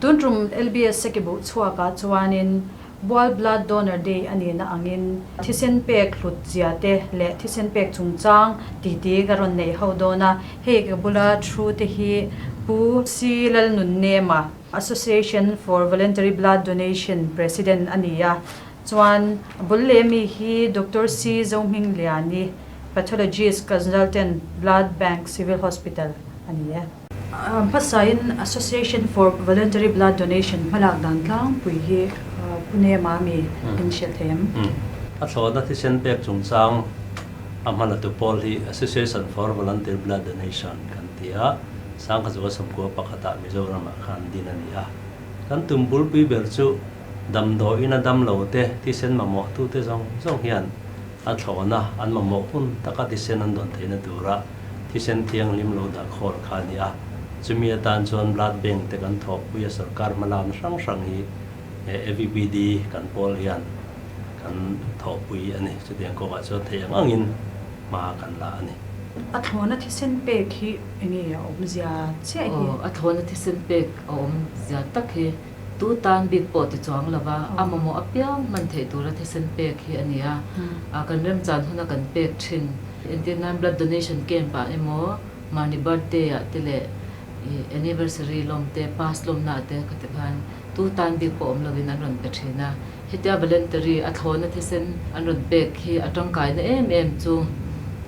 Tun tum LBS Sekibuh chhuakah chuanin World Blood Donor Day a nihna angin thisen pek hlut zia te leh thisen pek chungchang titi ka rawn nei ho dawn a. Hei ka bula thu te hi Pu C Lalnunnema, Association for Voluntary Blood Donation President a ni a. Chuan a bul leh mi hi Doctor C Zohmingliani, Pathologist Consultant, Blood Bank, Civil Hospital a ni e. Hmasain Association for Voluntary Blood Donation hmalak dan tlangpui hi Pune Mami in hrilh thei em? A thlawhna thisen pek chungchang a hmalatu pawl hi Association for Voluntary Blood Donation kan ti a, Sangkhazual sawmkua pakhatah Mizoramah khan din a ni a. Kan tum bulpui ber chu damdawiin a damlo te, thisen mamawhtute zawng zawng hian a thlawhna an mamawh hun taka thisen an dawn theihna tura thisen thianghlim lo dah khawl kha a ni a. Chumi atan chuan Blood Bank te kan thawhpui a sorkar hmalakna hrang hrang hi AVBD kan pawl hian kan thawhpui a ni. Chutiang kawngah chuan theih ang angin hma kan la a ni. A thlawhna thisen pek hi enge a awmzia chiah hi? Aw, a thlawhna thisen pek a awmzia tak hi Tu tan bik pawh ti chuang lova a mamawh apiang hman theih tura thisen pek hi a ni a, kan remchan huna kan pek thin. Entir nan blood donation camp ah emaw mahni birthday ah te leh anniversary lawm te, pass lawmna ah te khati khan tu tan bik pawh awm lovin an rawn pe thin a. Hetia voluntary a thlawna thisen an rawn pek hi a tangkaina em em chu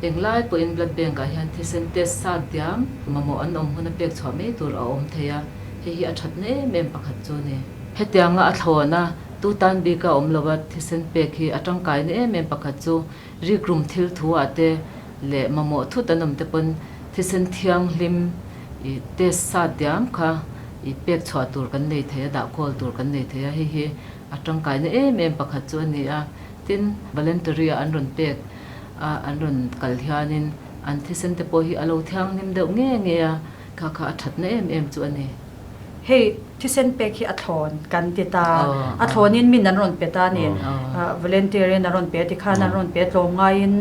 englai pawhin blood bank ah hian thisen test sat diam mamawh an awm huna pek chhuah mai tur a awm thei a. Hei hi a thatna em em pakhat chu a ni. Hetianga a thlawn a, tu tan bika awm lova thisen pek hi a tangkaina em em pakhat chu rikrum thil thu ah te leh mamawh thut an awm te pawn thisen thianghlim i test sat diam kha i pek chhuah tur kan nei thei a, dah khawl tur kan nei thei a, hei hi a tangkaina em em pakhat chu a ni a. Tin, voluntary a an rawn pek a an rawn kal hianin an thisen te pawh hi a lo thianghlim deuh nge nge a. Kha kha a thatna em em chu a ni. Hei thisen pek hi a thlawn kan ti ta. A thlawnin min an rawn pe ta a ni. Volunteer in a rawn pe ti khan an rawn pe tlawm ngaiin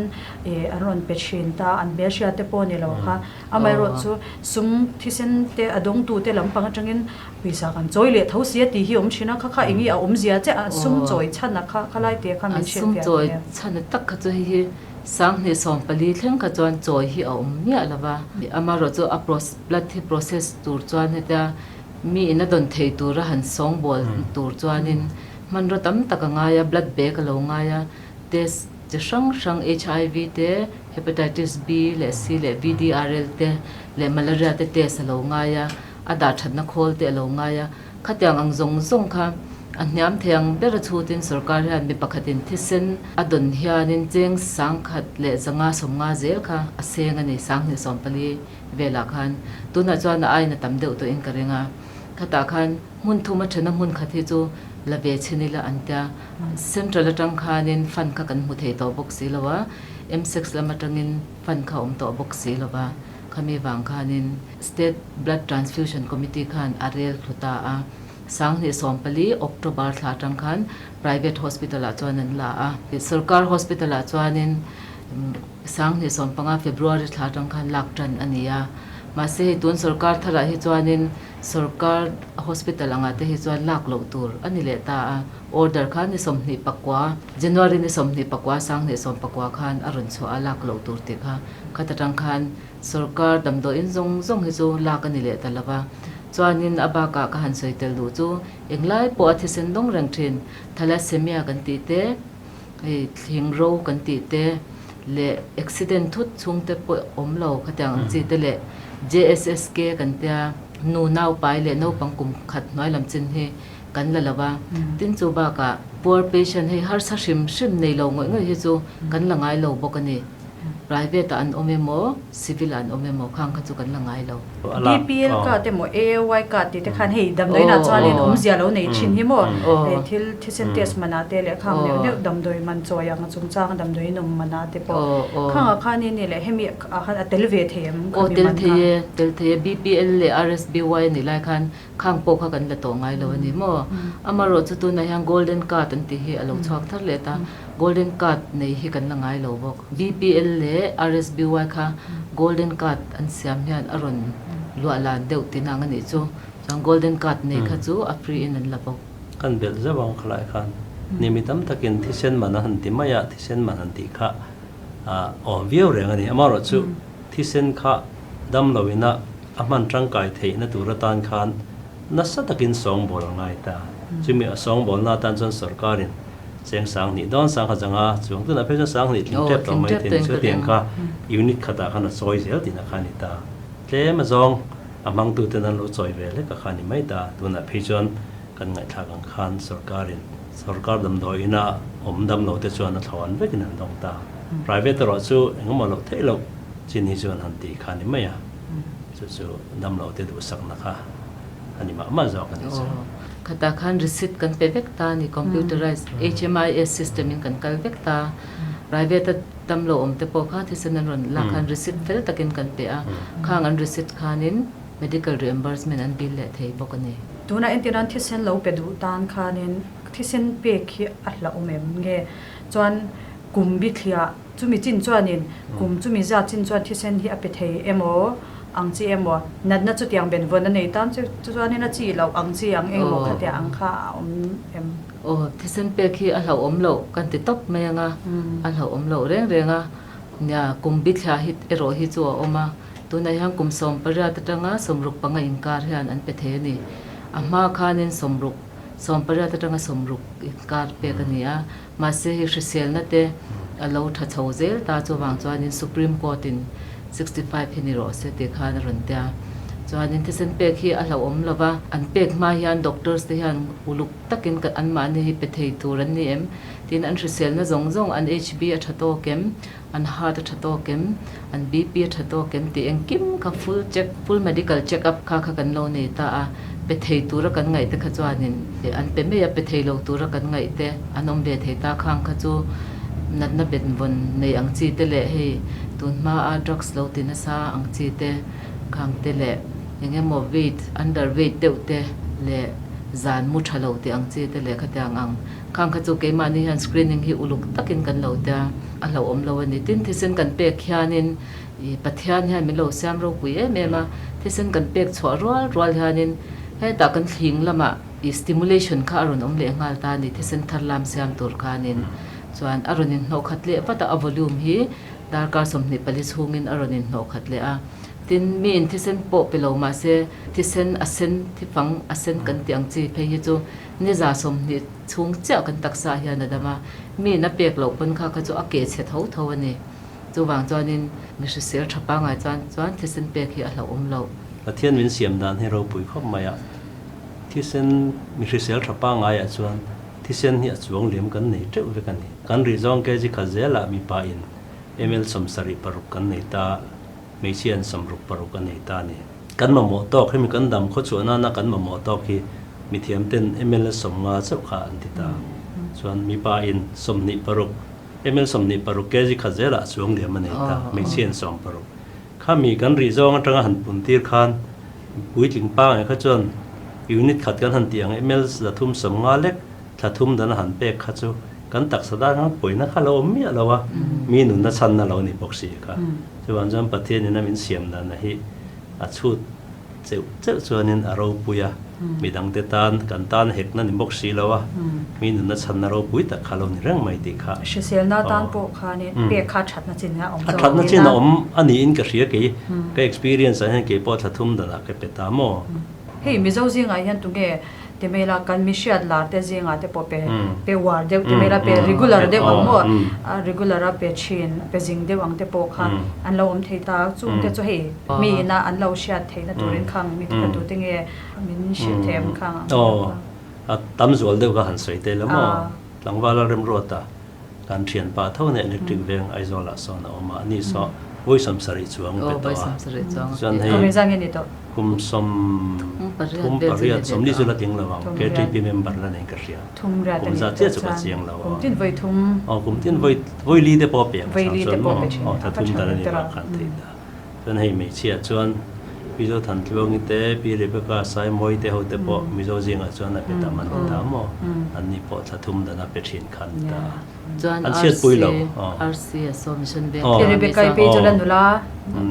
an rawn pe thin ta. An hmelhriat te pawh a ni lo kha. Amaherawh chu sum thisen te a dawngtu te lampang atangin pawisa kan chawi leh tho si a tih hi a awm thin a. Kha kha eng nge a awmzia che a sum chawi chhan a kha khalai te kha min hrilh fiah thei em? A sum chawi chhan a tak kha chu hei hi 2014 thleng kha chuan chawi hi a awm miah lo va, amaherawh chu a blood hi process tur chuan hetia mi in a dawn thei tura han sawngbawl tur chuanin hmanraw tam tak a ngai a, blood bag a lo ngai a, test chi hrang hrang HIV te, Hepatitis B leh C leh VDRL te leh Malaria te test a lo ngai a, a dah thatna khawl te a lo ngai a. Khatiang ang zawng zawng kha a hniam thei ang ber a chhutin sorkar hian mi pakhatin thisen a dawn hianin cheng sangkhat leh zanga sawmnga zel kha a seng a ni, 2014 velah khan. Tunah chuan a aina tam deuh tawhin ka ring a. Khatah khan hmun thum a thena hmun khat hi chu la ve chhin ila an tia. Central atang khanin fund kha kan hmu thei tawh bawk si lo a, M-six lam atangin fund kha a awm tawh bawk si lo va. Khami vang khanin State Blood Transfusion Committee khan a rel thlu ta a, 2014 October thla atang khan Private Hospital ah chuan an la a. Sorkar Hospital ah chuanin 2015 February thla atang khan lak tan a ni a. Mahse hei tun sorkar tharah hi chuanin sorkar hospital angah te hi chuan lak loh tur a ni leh ta a. Order kha ni 29, January ni 24, 2019 khan a rawn chhuah a lak loh tur tih kha khat atang khan Sorkar damdawiin zawng zawng hi chu lak a ni leh ta lo va, chuanin a bakah ka han sawi tel duh chu englai pawh a thisen dawng reng thin, thalassemia kan tih te, hei thling ro kan tih te leh accident thut chhung te pawh awm lo khatiang ang chi te leh JSSK kan tia nu naupai leh naupang kum khat hnuai lam chin hi kan la lo va, tin chu bakah poor patient hei harsa hrim hrim nei lo ngawih ngawih hi chu kan la ngai lo bawk a ni. Private ah an awm emaw, civil ah an awm emaw khang kha chu kan la ngai lo. DPL card emaw AAY card tih te khan hei damdawiin ah chuanin awmzia lo nei thin hi maw thil thisen test man ah te leh khang neuh neuh damdawi man chawi ang chungchang damdawiin awm man ah te pawh khang ah khanin ni leh hemi ah khan a tel ve thei em Aw tel thei e, tel thei e BPL leh RSBY a nih lai khan khang pawh kha kan la tawh ngai lo a ni maw? Amaherawh chu tunah hian golden card an tih hi a lo chhuak thar leh ta, golden card nei hi kan la ngai lo bawk. BPL leh RSBY kha golden card an siam hian a rawn luah lan deuh tinang a nih chu. Chuan golden card nei kha chu a free in an la bawk. Kan belh zeuh ang khalai khan ni mi tam takin thisen man a han ti mai a, thisen man han tih kha a awm viau reng a ni. Amaherawhchu thisen kha dam loin a a hman tangkai theihna tur atan khan nasa takin sawngbawl a ngai ta. Chumi a sawngbawlna atan chuan sorkarin cheng 2000 dawn sangha zanga chuang tunah phei chuan 2000 tling tep tawh mai thei ni chu tiang kha unit khatah khan a chawi zel tihna kha a ni ta. Tlem azawng a hmangtuten an lo chawi ve hlek a kha a ni mai ta. Tunah phei chuan kan ngaihthlak ang khan sorkarin sorkar damdawi ina awm dam lo te chuan a thlawn vekin an dawng ta. Private erawh chu engemaw loh theih loh chin hi chuan han tih kha a ni mai a. Chu chu damlo te duhsakna kha a ni mah mah zawk a ni chu. Khatah khan receipt kan pe vek ta a ni, computerized HMIS system in kan kal vek ta. Private a damlo awm te pawh kha thisen an rawn lak khan receipt fel takin kan pe a, khang an receipt khanin medical reimbursement an bill leh thei bawk a ni. Tunah entirnan thisen lo pe duh tan khanin thisen pek hi a hlauhawm em nge? Chuan kum bithliah Chumi chin chuanin kum chumi zat chin chuan thisen hi a pe thei emaw ang chi emaw, natna chutiang benvawn a nei tan chu chuanin a chi loh ang chi ang engemaw khatiang ang kha a awm em? Aw, thisen pek hi a hlauhawm loh kan ti tawp mai ang a, a hlauhawm loh reng reng a, nia kum bithliah hi erawh hi chu a awm a, tunah hian kum 18 atanga 65 inkar hian an pe thei a ni. A hma khanin 60, 18 atanga 60 inkar pek a ni a. Mahse hei hriselna te a lo tha chho zel ta chuvang chuanin Supreme Court in 65 hi ni rawh se tih khan a rawn tia. Chuanin thisen pek hi a hlauhawm lo va, an pek hma hian doctors te hian uluk takin anmahni hi pe thei tur an ni em? Tin an hriselna zawng zawng an HB a tha tawk em? An heart a tha tawk em? An BP a tha tawk em? Tih engkim kha full check, full medical check up kha kha kan lo nei ta a. Pe thei tura kan ngaih te kha chuanin an pe mai a, pe thei lo tura kan ngaih te an awm ve thei ta khang kha chu natna benvawn nei ang chi te leh hei tun hma a drugs lo ti nasa ang chi te khang te leh eng emaw weight, under weight deuh te leh zan mu tha lo tih ang chi te leh khatiang ang Khang kha chu keimahni hian screening hi uluk takin kan lo tia, a hlauhawm lo a ni. Tin, thisen kan pek hianin ih Pathian hian min lo siam ropui em em a, thisen kan pek chhuah rual rual hianin hetah kan thling lamah ih stimulation kha a rawn awm leh nghal ta a ni, thisen thar lam siam tur khanin. Chuan a rawn inhnawh khat leh vat a, a volume hi darkar 24 chhungin a rawn inhnawh khat leh a. Tin, miin thisen pawh pe lo mahse thisen a sen, thifang a sen kan tih ang chi phei hi chu Ni 20 chhung chiah kan taksa hian a dam a, mi na pek loh pawn kha kha chu a keh chhe tho tho a ni. Chuvang chuanin mi hrisel tha pangngai chuan chuan thisen pek hi a hlauhawm loh. Pathian min siam dan hi ropui khawp mai a, thisen mi hrisel tha pangngaiah chuan thisen hi a chuang liam kan nei teuh vek a ni. Kan rih zawng kg khat zelah mipa in ml 76 kan nei ta, hmeichhia in 66 a nei ta a ni. Kan mamawh tawk hemi kan dam khaw chhuah nana kan mamawh tawk hi mithiam ten ml 50 chauh kha an ti ta. Chuan mipa in 26, ml 26 kg khat zelah a chuang liam a nei ta, hmeichhia in 60. Khami kan rih zawng atanga han pun tir khan puitling pangai kha chuan unit khat kan han tih ang ml 350 lek thla thum dana han pek kha chu kan taksa dan khan pawina kha lo awm miah lo a, mi nunna chhanna lo ni bawk si kha. Chuvang chuan Pathianin a min siam dana hi a chhut cheuh cheuh chuanin a ropui a, midangte tan kan tan hekna ni bawk si lo a, mi nunna chhanna ropui tak kha lo ni reng mai tih kha. Hriselna tan pawh khanin pek kha thatna chin a awm zawk. A thatna chin a awm a niin ka hria kei, ka experience ah hian kei pawh thla thum danah ka pe ta maw? Hei Mizo zingah hian tunge Ti mai la, kan mi hriat lar te zingah te pawh pe pe uar deuh ti mai la, pe regular deuh ang maw, regular a pe thin, pe zing deuh ang te pawh kha an lo awm thei ta. Chung te chu hei mi ina an lo hriat theihna turin khang mi te kha tute nge min hrilh thei ang khang ang. Aw, a tam zual deuh kha han sawi tel a maw? Tlangval a remruat a, kan thianpa tho nen electric veng Aizawl ah sawn a awm a, ani saw vawi 70 chuang pe tawh a, chuan hei kum 38 40 chu la tling lo ang, KTP member la nei ka hria, kum za chiah chu ka chiang lo a, aw kum tin vawi vawi li te pawh a pe ang chang chuan maw, aw thla thum dan a ni vang khan theih ta, chuan hei hmeichhia chuan. Pi Zothantluangi te, Pi Rebecca Saimawii te ho te pawh Mizo zingah chuan a pe tam an ni ta maw? Anni pawh thla thum dan a pe thin kha an ni ta. Chuan An chhiatpui lo. RC a saw mission veng Aw. Pi Rebecca i phei chu la nula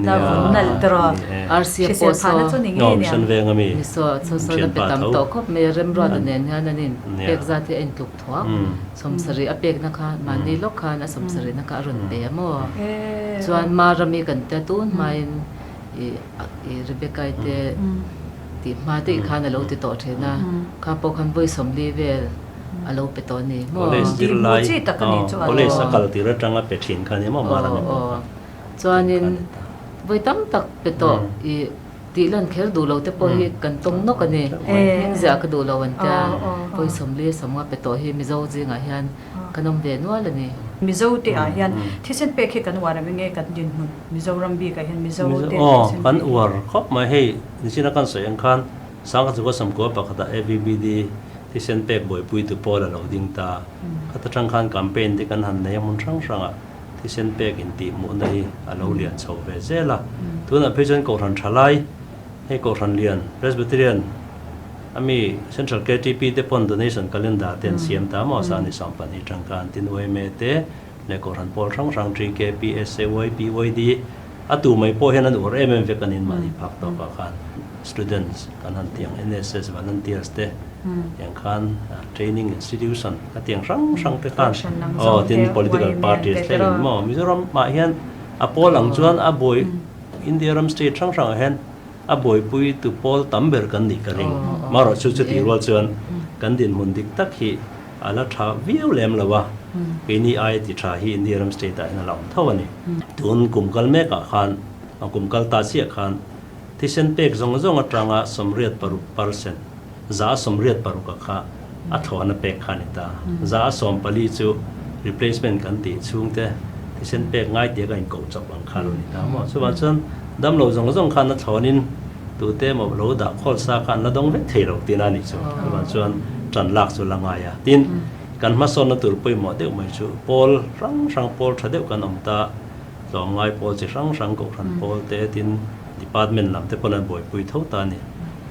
la vun nalh tawh Ni e. RC a Hrisel pawh phahna saw chu ni ngei Aw mission aniang. veng ami. Ni saw saw saw la pe tam tawh khawp mai a, Remruata nen hian an in pek zat hi a intluk thuak. Sawmsarih a pekna kha mahni lawk khan a sawmsarihna kha a rawn pe a maw? Chuan Marami kan tia tun hmain i i Rebecca-i te tih hma daih khan a lo ti tawh thin a, kha pawh khan vawi sawmli vel a lo pe tawh a ni maw? College Tih hmuh zirlai chi tak a nih chu a lo. College a kal tir atanga pe thin kha a ni maw Marami pawh kha? Chuanin vawi tam tak pe tawh i Tih lan kher duh lo te pawh hi kan tawng nawk a ni. Hming ziah ka duh lo an tia. Pawi sawmli sawmnga pe tawh hi Mizo zingah hian kan awm ve nual a ni. Mizo te ah hian thisen pek hi kan uar em nge kan dinhmun Mizoram bik ah hian Mizo te Aw thisen kan pek hi. uar khawp mai hei nichina kan sawi ang khan Sangkhachuka Samkua pakhatah AVBD thisen pek buaipuitu pawl a lo ding ta. Khata tang khan campaign te kan han nei a hmun hrang hrangah. Thisen pek intihhmuhna hi a lo lian chho ve zel a. Tunah phei chuan Kohhran Thalai, hei Kohhran Lian, Presbyterian, ami Central KTP te pawn donation calendar te an siam ta maw sa ni 12 tangka an tin yma te leh Kohhran pawl hrang hrang TK, PSA, YPYD a tu mai pawh hian an uar em em vek a nin mahni phak tawkah khan students kan han tih ang NSS volunteers te tiang khan training institution a tiang hrang hrang te khan aw tin political parties thleng in maw Mizoram ah hian a pawl ang chuan a buai India ram state hrang hrang ah hian a buaipui tu pawl tam ber kan nih ka ring marawh chu chutih rual chuan kan dinhmun dik tak hi a la tha viau lem lo a keini aia ti tha hi India ram state ah hian a la awm tho a ni tun kum kal mek ah khan kum kal ta chiah khan thisen pek zawng zawng atanga 86% 186 a kha a thlawhna pek kha a ni ta. 140 chu replacement kan tih chhungte thisen pek ngai tia ka inkoh chawp ang kha a lo ni ta maw. Chuvang chuan damlo zawng zawng khan a thlawnin tute emaw lo dah khawl sa kha an la dawng vek thei lo tihna a nih chu. Chuvang chuan tan lak chu la ngai a. Tin, kan hmasawnna tur pawimawh deuh mai chu pawl hrang hrang pawl tha deuh kan awm ta, tlawmngai pawl chi hrang hrang kohhran pawl te tin department lam te pawn an buaipui tho ta a ni.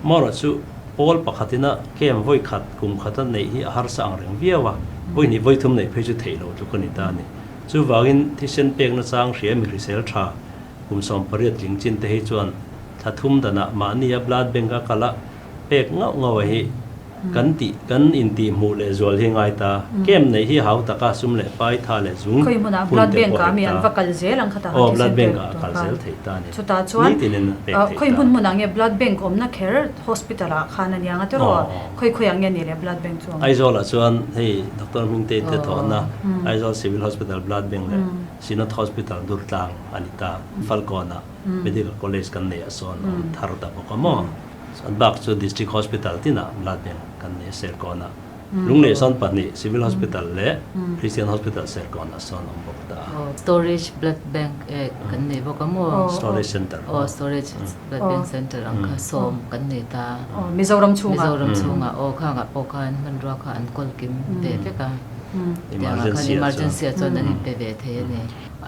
Marawh chu pawl pakhatina camp vawi khat kum khata neih hi a harsa ang reng viau a, vawi hnih vawi thum neih phei chu theih loh tluk a ni ta a ni. Chuvangin thisen pekna chang hria mi hrisel tha kum 18 tling chin te hi chuan thla thum danah mahnia blood bank a kal a pek ngauh ngauh a hi Kan tih, kan intih hmuh leh zual hi ngai ta. Camp neih hi hau taka sum leh pai tha leh zung Khawi hmunah hun blood te bank pawh ah hek mi ta. an va kal zel ang khatah Aw, thisen blood bank pek ah a tur kal kha. zel theih ta a ni. Chutah chuan Nitinin a pek theih khawi ta. hmun hmunah nge blood bank awmna kher hospital ah khan a niang a tiraw? Aw, aw. Khawi khawiah nge ni le blood bank chu ang? Aizawl ah chuan hei Doctor Hmingtei te thawhna Aizawl Civil Hospital blood bank leh Synod Hospital Durtlang a ni ta. Falkawn ah Medical College kan neih ah sawn a awm thar ta bawk a maw? An bak chu District Hospital tinah blood bank kan nei a, Serkawnah Lunglei sawn pahnih Civil Hospital leh Christian Hospital Serkawnah sawn awm bawk ta a. Storage blood bank eh kan nei bawk a maw? Storage center. Aw storage blood bank center ang kha sawm kan nei ta. Aw Mizoram chhungah. Mizoram chhungah aw khangah pawh khan hmanrua kha an kawl kim ve vek a. Tiangah khan emergency ah chuan an inpe ve thei a ni.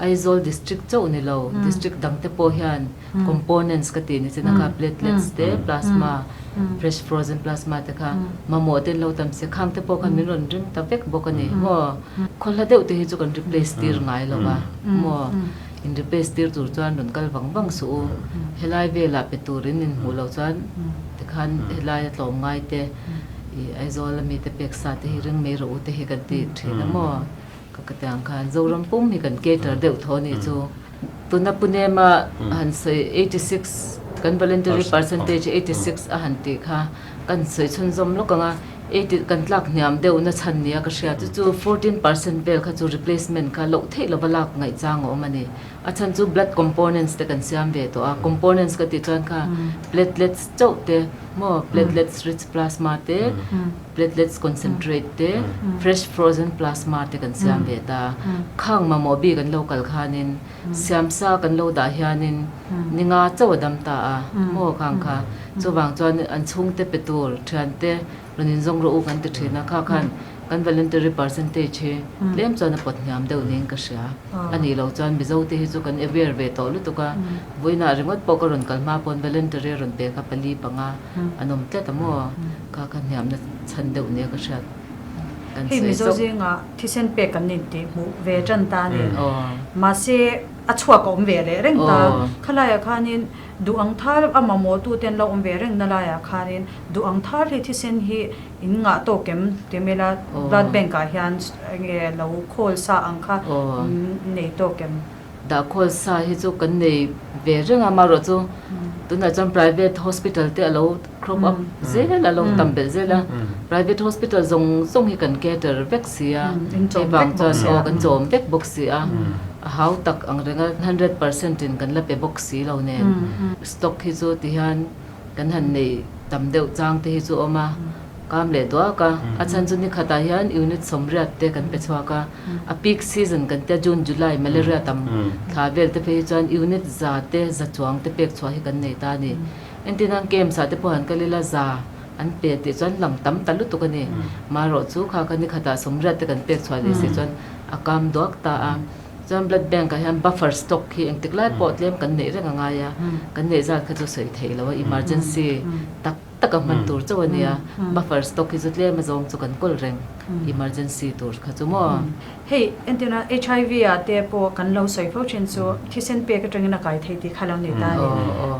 Aizawl district chauh ni lo district dangte pawh hian components ka tih ni chin a kha platelets te plasma fresh frozen plasma te kha mamawh te an lo tam si khang te pawh khan min rawn ring ta vek bawk a ni maw khawhla deuh te hi chu kan replace tir ngai lo va maw in replace tir tur chuan rawn kal vang vang suh u helai velah pe turin in hmuh loh chuan tikhan helai a tlawm ngai te ih Aizawl ami te pek sa te hi ring mai rawh u te hi kan ti thin a maw. Ka ka tiang khan Zoram pum hi kan cater deuh tho ni chu. Tuna Punema han sawi 86 kan voluntary percentage 86 a han tih kha kan sawi chhunzawm lawk ang a, eighty kan tlak hniam deuh na chhan nia ka hria chu chu 14% vel kha chu replacement kha loh theih lova lak ngaihchang a awm a ni. A chhan chu blood components te kan siam ve tawh a, components ka tih chuan kha platelets chauh te maw platelets rich plasma te, Platelets concentrate te, fresh frozen plasma te kan siam ve ta. Khang mamawh bik an lo kal khanin siamsa kan lo dah hianin ninga chauh a dam ta a, maw khang kha. Chuvang chuan an chhungte pe tur thiante rawn inzawng rawh u kan ti thin a, kha khan kan voluntary percentage hi tlem chuan a pawt hniam deuh niin ka hria. A nih loh chuan Mizo te hi chu kan aware ve tawh lutuk a, vawiinah ringawt pawh ka rawn kal hma pawn voluntary a rawn pe kha pali panga an awm tlat a maw? Kha kha hniamna chhan deuh nia ka hriat. Kan Hei sawi Mizo zawk. zingah thisen pek kan intih hmuh ve tan ta a ni. Mahse a chhuak a awm ve leh reng ta. Khalaiah khanin Duh ang thar a mamawh tute an lo awm ve reng na laiah khanin duh ang thar hi thisen hi in ngah tawk em ti mela blood bank ah hian enge lo khawl sa ang kha in nei tawk em? Dah khawl sa hi chu kan nei ve reng a, amaherawh chu tunah chuan private hospital te a lo crop up zel a, a lo tam belh zel a, private hospital zawng zawng hi kan cater vek si a, hei vang chuan aw kan chawm vek bawk si a. A hau tak ang reng a, 100% in kan la pe bawk si lo nen stock hi chu ti hian kan han nei tam deuh chang te hi chu awm a, kam leh duak a, a chhan chu ni khatah hian unit sawmriat te kan pe chhuak a, a peak season kan tia June, July malaria tam thla vel te phei hi chuan unit za te za chuang te pek chhuah hi kan nei ta a ni. Entir nan camps ah te pawh han kal ila za an pe tih chuan lang tam ta lutuk a ni. Marawh chu kha kha ni khatah sawmriat te kan pek chhuah leh si chuan a kam duak ta a. Chuan blood bank ah hian buffer stock hi engtik lai pawh tlem kan neih reng a ngai a, kan neih zat kha chu sawi theih lo a, emergency tak tak a hman tur chauh a nia, buffer stock hi chu tlem a zawng chu kan kawl reng emergency tur kha chu maw. Hei entirna HIV ah te pawh kan lo sawi fo thin chu thisen pek atangin a kai thei tih kha lo ni ta a ni.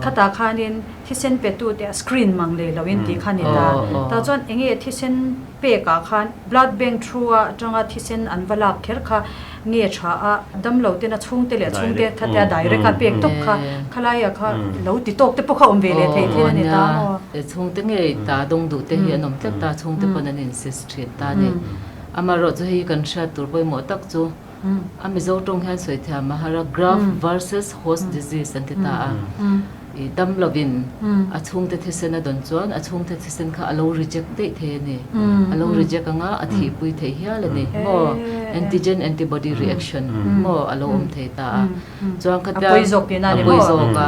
Khatah khanin thisen petu te a screen mang lei loin tih kha ni ta. Tah chuan enge thisen pek ah khan blood bank through a atanga thisen an va lak kher kha nge tha a, damlo ten a chhungte leh chhungte thatia direct a pek tawp kha khalai ah kha lo ti tawk te pawh kha awm ve leh thei thil a ni ta maw. Chhungte ngei ta dawng duh te hi an awm tlat ta, chhungte pawn an insist thin ta a ni. Amaherawh chu hei kan hriat tur pawimawh tak chu a Mizo tawng hian sawi thiam a har a, graft versus host disease an ti ta a. I dam lovin a chhungte thisen a dawn chuan a chhungte thisen kha a lo reject daih thei a ni. A lo reject anga a thihpui thei hial a ni maw? Antigen antibody reaction maw a lo awm thei ta a. Chuan khatia a pawi zawk a.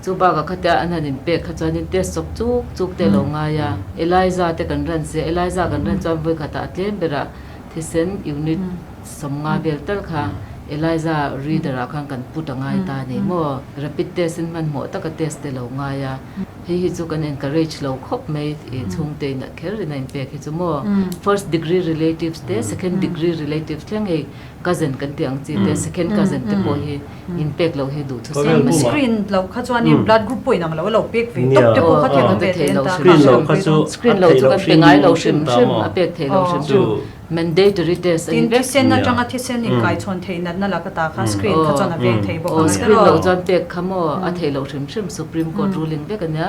Chu bakah khatia an han inpek kha chuanin test chawp chuk chuk te a lo ngai a, Eliza te kan ran si a, Eliza kan ran chuan vawikhatah a tlem berah thisen unit sawmnga vel tal kha Eliza reader ah khan kan put a ngai ta a ni maw? Rapid test in hmanhmawh taka test te lo ngai a, hei hi chu kan encourage lo khawp mai i chhungte inah kher in a inpek hi chu maw? First degree relatives te second degree relatives thleng hei Cousin kan tih ang chi te, second cousin te pawh hi in pek loh hi duh thusam a ni. Screen loh kha chuanin blood group pawh inang lo a lo pek ve tawp te pawh kha thil awm ve thei an ta. Screen loh kha chu Screen loh chu kan pe ngai lo hrim hrim, a pek thei lo hrim hrim. Mandatory test a ni Tin, vek. thisen atanga thisen inkaichhawn theih natna laka ta kha screen kha chuan a veng thei bawk ang. Screen loh chuan pek kha maw a theih loh hrim hrim, Supreme Court ruling vek a nia,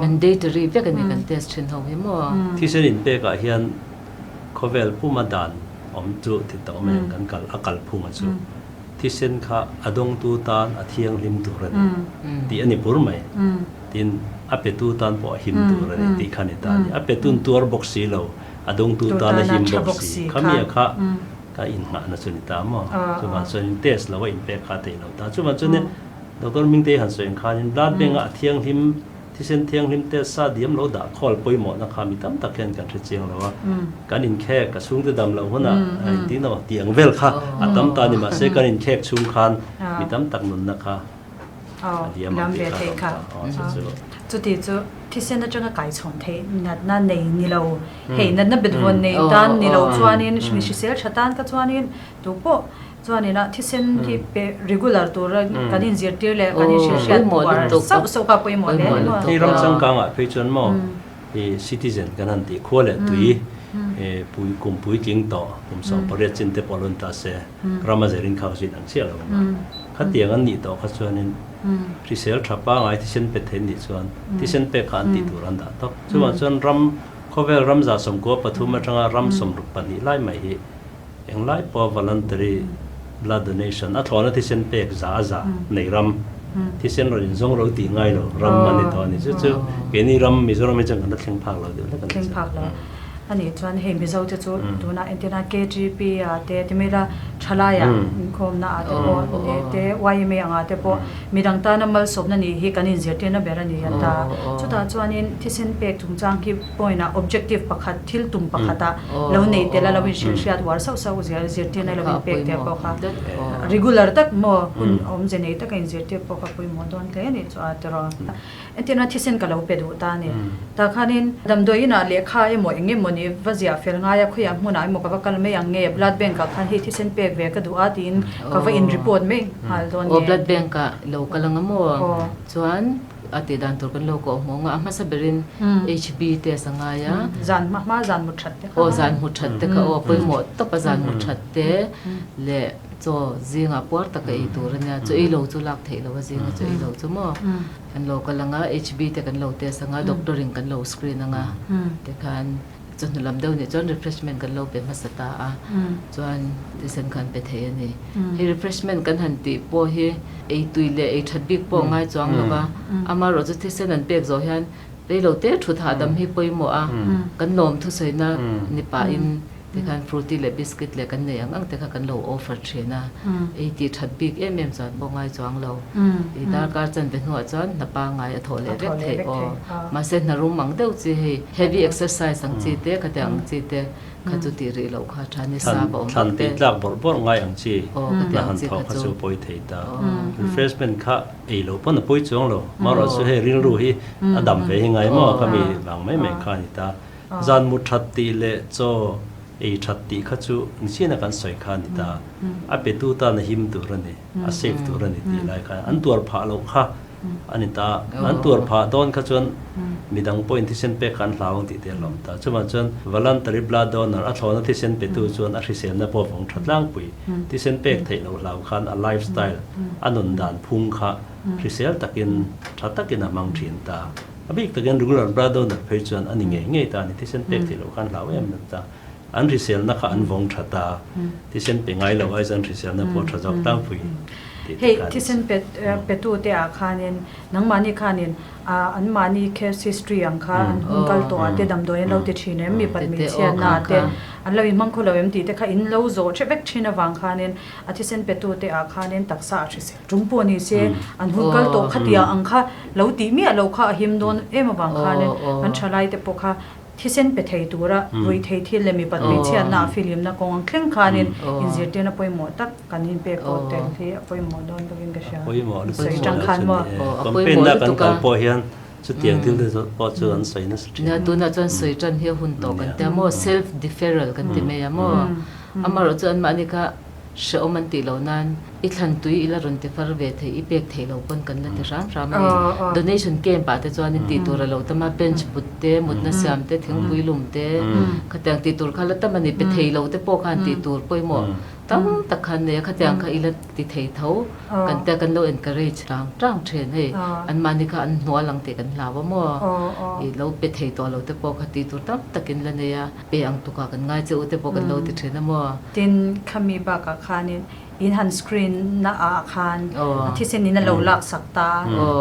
mandatory vek a ni kan test thin ho hi maw. Thisen inpekah hian Khawvel puma dan awm chu ti tawh mai ang kan kal a kal phunga chu thisen kha a dawngtu tan a thianghlim tur a ni tih a ni bur mai. Tin, a petu tan pawh a him tur a ni tih kha ni ta a ni. A petun tuar bawk si lo, a dawngtu tan a him bawk si. Khamia kha ka innghahna chu ni ta maw? Chuvang chuanin test lo a inpek kha a theih lo ta. Chuvang chuanin Doctor Mingtei han sawi ang khanin blood bank-ah a thianghlim Thisen thianghlim te sa diam lo dah khawl pawimawhna kha mi tam tak hian kan hre chiang lo a, kan inkhek a chhungte dam loh hunah engtin emaw tih ang vel kha a tam ta a ni mahse kan inkhek chhung khan mi tam tak nunna kha a diam ang tih kha a awm ta. Aw chu chu. Chuti chu thisen atanga kaichhawn theih natna nei ni lo, hei natna betvawn nei tan ni lo chuanin mi hrisel tha tan kha chuanin tu pawh Chuanin a thisen hi pe regular tura kan inzirtir leh kan inhrilhhriat uar sauh sauh kha pawimawh hle a ni maw? Hei ram changkangah phei chuan maw i citizen kan han tih khua leh tui pui kum puitling tawh kum 18 chin te pawh a lun ta se ram a zerin kha zin ang chiah lo ang a. Khatiang an nih tawh kha chuanin hrisel tha pangai thisen pe thei an nih chuan thisen pek kha an tih tur an dah tawp. Chuvang chuan ram khawvel ram 93 atanga ram 62 lai mai hi Englai pawh voluntary blood donation a thlawhna thisen pek za a za nei ram, thisen rawn inzawng ro tih ngai lo ram a ni tawh a ni. Chu chu keini ram Mizoram hi chuan kan la thleng phak lo deuh hlek a ni. Thleng phak lo. A nih chuan hei Mizo te chu tunah entirna KTP ah te ti mai ila thalai ah inkhawmna ah te pawh te yma ang ah te pawh midang tana malsawmna nih hi kan inzirtirna ber a ni a ta. Chutah chuanin thisen pek chungchang khi point ah objective pakhat thil tum pakhat ah lo nei tel a lo inhrilh hriat uar sauh sauh zel zirtirna lo inpek tel pawh kha regular tak maw hun awmze nei taka inzirtir pawh kha pawimawh dawn hle a nih chu a tiraw. Entirna thisen ka lo pe duh ta a ni. Tah khanin damdawi inah lehkha emaw eng emaw ni va ziah fel ngai a, khawiah hmunah emaw ka va kal mai ang nge, blood bank ah khan hei thisen pek ve ka duh a tiin ka va in report mai nghal dawn nge. Aw blood bank ah lo kal ang a maw? Chuan a tih dan tur kan lo kawh hmuh ang a, a hmasa berin HB test a ngai a. Zan hma hma zan mu that te kha. Aw zan mu that te kha aw pawimawh tawp a zan mu that te leh chaw zingah puar taka ei tur a nia, chaw ei lo chu lak theih loh a zinga chaw ei lo chu maw. Kan lo kal ang a, HB te kan lo test ang a, doctor in kan lo screen ang a, tikhan chawhnu lam deuh nih chuan refreshment kan lo pe hmasa ta a, chuan thisen kha an pe thei a ni. Hei refreshment kan han tih pawh hi ei tui leh ei that bik pawh a ngai chuang lo va, amaherawh chu thisen an pek zawh hian reilo te thut hahdam hi pawimawh a, kan lawm thusawina ni pahin Tikhan fruity leh biscuit leh kan nei ang ang te kha kan lo offer thin a, ei tih that bik em em chuan pawh ngai chuang lo. I darkar chanve hnuah chuan hna pangngai a thawh leh vek theih aw. Mahse hna rum ang deuh chi hei heavy exercise ang chi te khati ang chi te kha chu tih rih loh kha tha ni sa va awm vak te. Thlan tih tlak bawrh bawrh ngai ang chi hna han thawh kha chu pawi thei ta. Refreshment kha ei loh pawn a pawi chuang lo. Marawh chu hei rilru hi a dam ve hi ngai maw ka mi vang mai mai kha a ni ta. Zan mu that tih leh chaw ei that tih kha chu nichina kan sawi kha a ni ta. A petu tan a him tur a ni, a safe tur a ni tih lai khan an tuar phah loh kha a ni ta. An tuar phah dawn kha chuan midang pawhin thisen pek kha an hlau ang tih te a lawm ta. Chuvang chuan voluntary blood donor a thlawhna thisen petu chuan a hriselna pawh vawng tha tlangpui. Thisen pek theih loh hlau khan a lifestyle, a nun dan phung kha hrisel takin tha takin a hmang thin ta. A bik takin regular blood donor phei chuan a ni ngei ngei ta a ni, thisen pek theih loh khan hlau em em ta. An hriselna kha an vawng tha ta, thisen pe ngai lo ai chuan hriselna pawh tha zawk tlangpui tih te Hei kha a ni. thisen pe petu te ah khanin nangmahni khanin anmahni case history ang kha an hun kal tawh ah te damdawi an lo ti thin em mipat hmeichhiatna ah te an lo inhmang khaw lo em tih te kha in lo zawh hrep vek thin avang khanin a thisen petu te ah khanin taksa a hrisel Ṭum pawh ni se, an hun kal tawh khatia ang kha lo tih miah loh kha a him dawn em avang khanin kan ṭhalaite pawh kha thisen pe thei tura ruih thei thil leh mipat hmeichhiatna a filimna kawng ang thleng khanin inzirtirna pawimawh tak kan inpek pawh tel hi a pawimawh dawn bawkin ka hria. Sawi ṭang khan maw? Campaign na kan kal pawh hian chutiang thil te pawh chu an sawi nasa ṭhin. Nia, tunah chuan sawi ṭan hi a hun tawh kan tia maw? Self deferral kan ti mai a maw? Amaherawhchu anmahni kha Hrehawm an tih loh nan i thlan tui i la rawn ti far ve thei, i pek theih loh pawn kan la ti hram hram a ni. Donation camp ah te chuan in tih tur a lo tam a, bench put te, mutna siam te, thingpui lum te, khatiang tih tur kha la tam a ni. Pe thei lo te pawh khan tih tur pawimawh tam tak khan nei a, khatiang kha i la ti thei tho. Kan tia kan lo encourage rang rang thin hei, anmahni kha an hnual ang tih kan hlau a maw? I lo pe thei tawh lo te pawh kha tih tur tam takin la nei a. Pe ang tukah kan ngai che u te pawh kan lo ti thin a maw? Tin, khami bakah khanin in han screen na ah khan a thisen in a lo lak sak ta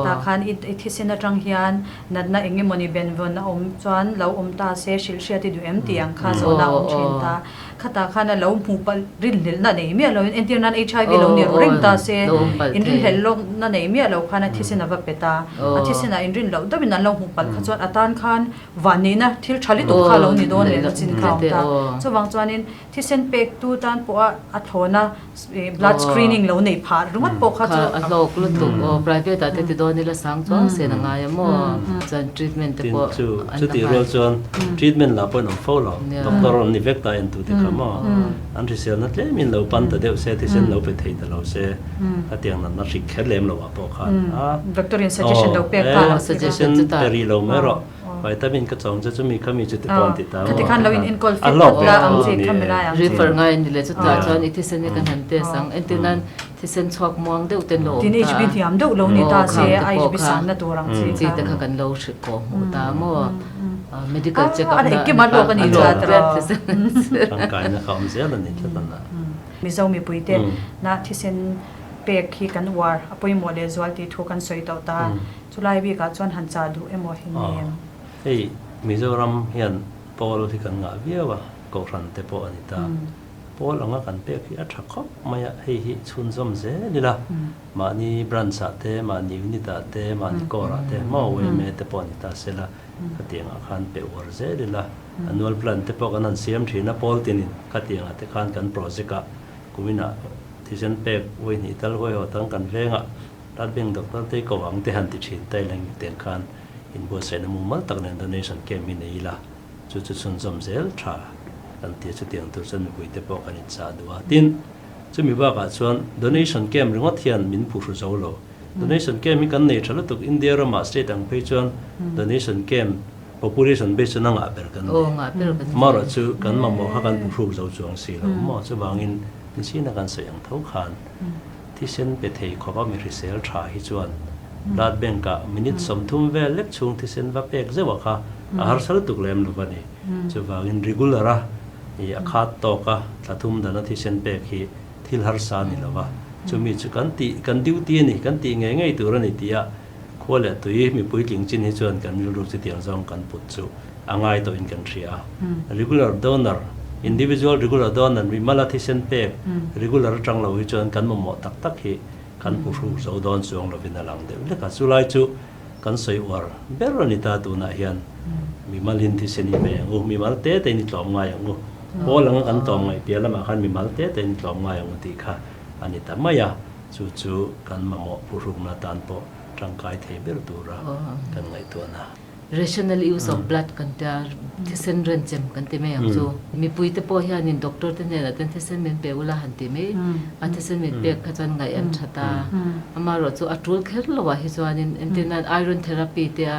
tah khan i thisen atang hian natna eng emawni benvawn a awm chuan lo awm ta se hrilh hriat i duh em tih ang kha zawhna a awm thin ta. Khatah khan a lo hmuh palh rinhlelhna nei miah lo in entir nan HIV lo ni ru reng ta se in rinhlelh lawkna nei miah lo khan a thisen a va pe ta. A thisen ah inrin loh deuhin an lo hmuh palh kha chuan a tan khan Vanneihna thil tha lutuk kha lo ni dawn leh la chin kha a awm ta. Chuvang chuanin thisen pektu tan pawha a thlawna blood screening lo neih phah ringawt pawh kha chu. A hlawk lutuk aw, private ah te ti dawn ila sang chuang sen a ngai a maw? Chuan treatment te pawh an la ngai. Chutih rual chuan treatment lah pawhin awm fo lo, doctor an ni vek ta en tu te kha maw? An hriselna tlemin lo pan ta deuh se, thisen lo pe thei ta lo se, khatiang natna hrik kher lem lo ah pawh khan a. Doctor in suggestion lo pek ta ang chi kha. Thisen pe rih lo mai rawh. Vitamin ka chawm che chumi kha mi chu ti pawn ti ta maw? Khati khan lo in enkawl fit phawt la ang chi kha mi lai ang chi. Refer ngai a ni le chutah chuan i thisen hi kan han test ang entir nan thisen chhuak muang deuh ten lo awm ta a. Tin HB hniam deuh lo ni ta se a HB sanna tur ang chi kha. Chi te kha kan lo hrilh kawh hmuh ta maw? Medical check up na engkim a hlawk a ni chuan Tangkaina kha awm zel a ni tlat a na. Mizo mipui te na thisen pek hi kan uar a pawimawh leh zual tih thu kan sawi tawh ta. Chulai bikah chuan han chah duh emaw hi ni em? Hei Mizoram hian Pawl hi kan ngah viau a, Kohhran te pawh a ni ta. Pawl anga kan pek hi a tha khawp mai a, hei hi chhunzawm zel ila, mahni branch ah te, mahni unit ah te, mahni corps ah te, maw yma te pawh a ni ta sela, khatiangah khan pe uar zel ila, annual plan te pawh kan han siam thin a, pawl tinin khatiangah te khan kan project ah kuminah thisen pek vawi hnih tal huai haw tang kan vengah Blood Bank doctor te ko ang te han ti thin ta ila engtiang khan inbuatsaihna mumal tak nen donation camp hi nei ila chu chu chhunzawm zel tha kan ti a, chutiang tur chuan mipui te pawh kan inchah duh a. Tin, chumi bakah chuan donation camp ringawt hian min phuhru zo lo. Donation camp hi kan nei tha lutuk, India ramah state ang phei chuan donation camp population base chuan a ngah ber kan nei. Amaherawh chu kan mamawh kha kan phuhruk zo chuang si lo maw? Chuvangin nichina kan sawi ang tho khan Thisen pe thei khawpa mi hrisel tha hi chuan blood bank ah minute 30 vel lek chhung thisen va pek zeuh a kha a harsa lutuk lem lo va ni. Chuvangin regular a i a khat tawk a thla thum dana thisen pek hi thil harsa a ni lo va. Chumi chu kan tih kan duty a ni, kan tih ngei ngei tur a ni tih a khua leh tui mi puitling chin hi chuan kan rilru chutiang zawng kan put chu a ngai tawhin kan hria a. Regular donor, individual regular donor, mimala thisen pek regular atang lo hi chuan kan mamawh tak tak hi kan hmu hruk zo dawn chuang lovin a lang deuh lek a. Chulai chu kan sawi uar ber a ni ta tunah hian mimalin thisen hi pe ang u, mimal te tein i tlawm ngai ang u, pawl anga kan tlawm ngaih piah lamah khan mimal te tein i tlawm ngai ang u tih kha a ni ta mai a. Chu chu kan mamawh phuhrukna tan pawh tangkai thei ber tura kan ngaihtuahna. Rational use of blood kan tia, thisen renchem kan ti mai ang chu. Mipui te pawh hianin doctor te hnenah ten thisen min pe ula han ti mai a, thisen min pek kha chuan ngaih an that a, amaherawh chu a tul kher lo ah hi chuanin entir nan iron therapy te a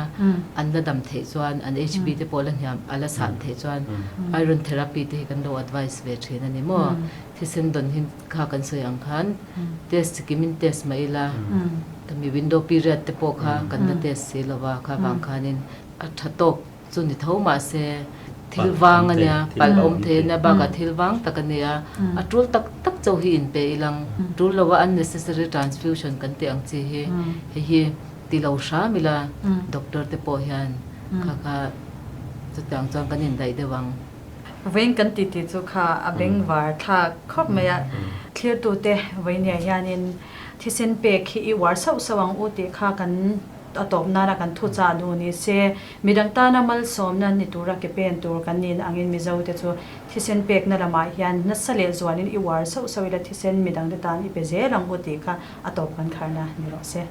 an la dam theih chuan an HB te pawh la hniam a la san theih chuan iron therapy te hi kan lo advice ve thin a ni maw. Thisen dawn hi kha kan sawi ang khan test chikim in test mah ila mi window period te pawh kha kan la test si lo va, kha vang khanin a tha tawk chu ni tho mahse thil vang a nia, palh awm thei a nia bakah thil vang tak a nia, a tul tak tak chauh hi in pe ilang tul lo a unnecessary transfusion kan tih ang chi hi hei hi ti lo hram ila doctor te pawh hian kha kha chutiang chuan kan indaih deuh ang. Vawiin kan titi chu kha a bengvar thlak khawp mai a, thlirtute vawinia hianin thisen pek hi i uar sauh sauh ang u tih kha kan a tawp nana kan thuchah duh ni se, midang tana malsawmna ni tura ke pen tur kan nin angin Mizote chu thisen pekna lamah hian nasa leh zualin i uar sauh sauh ila thisen midangte tan i pe zel ang u tih kha a tawp kan kharna ni rawh se.